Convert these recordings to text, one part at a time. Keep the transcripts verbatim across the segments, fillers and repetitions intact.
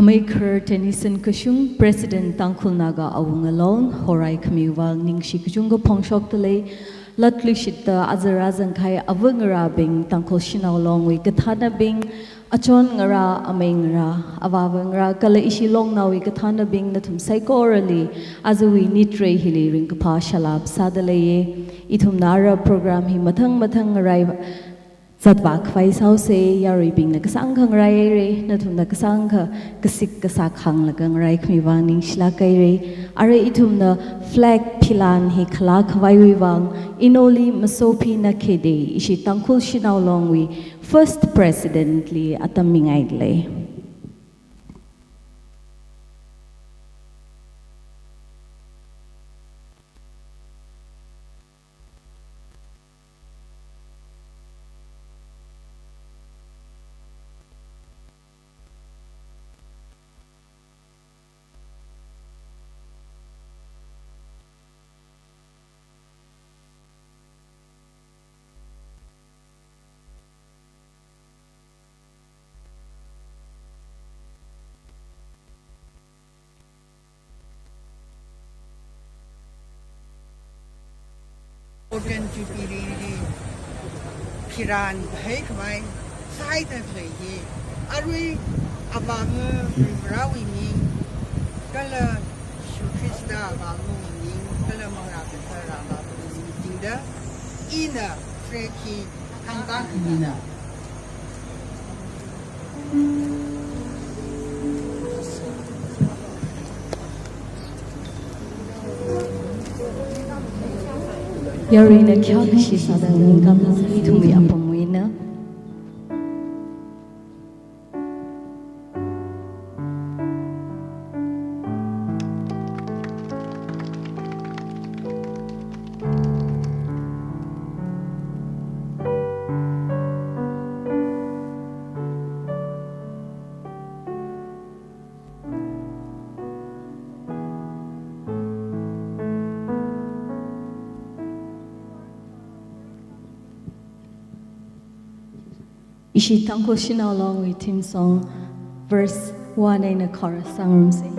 Amei Kharur Tennyson Kashung, President Tangkhul Naga Awunga Loan, horai khamiwui vang ningshi kachungkha phongshokdalei. Latluishitta azar azangkhai avangarābing, Tangkhul Shanao Longwui kathānabing, achon ngarā, amei ngarā, avāva ngarā, kala ishi longnaowui kathānabing nathum saikorali, ajawui nitrei hili ringkaphā salām sādaleiye. Ithumna ara program hi mathang mathang ngarai zatvā khavai sāhaosa, yaruibingna kasāngkha ngaraihaira, nathumna kasāngkha kasik kasak hānglaga ngarai khamiwui vang ningshilāk haira. Ara ithumna flag philan hi khalā khavaiwui vang, inoli masophina khede, ishi Tangkhul Shanao Longwui First President li atam mingaidalei. Golden Jubilee li phiran hai khavai sāhaida khalei hi, arui avāva Varivarāwui ming, kala Jishu Khrista avāvawui ming, kala Manglā Katharā avāvawui ming singda, ina flag hi hāngkāmina. Yaruina khayākashi sāda ningkam ithumwui apamwui eina. Ishi Tangkhul Shanao Longwui theme song, verse one eina chorus sāngarumsa.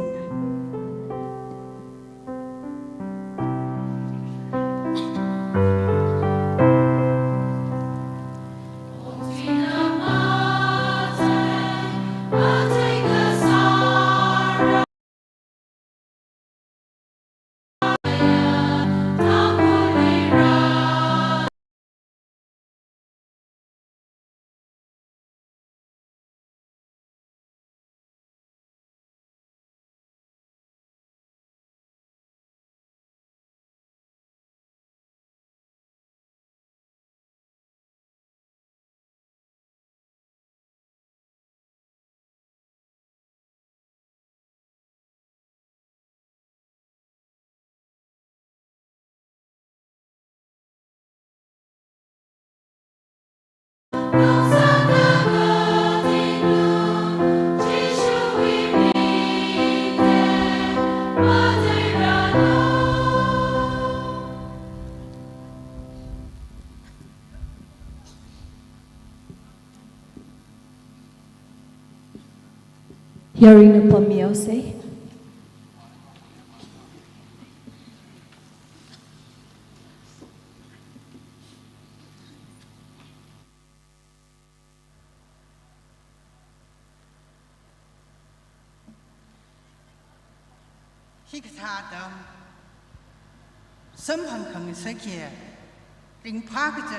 Yaruina pammihaosa. Hikathā atam samphang khangasak hi ringphā kachar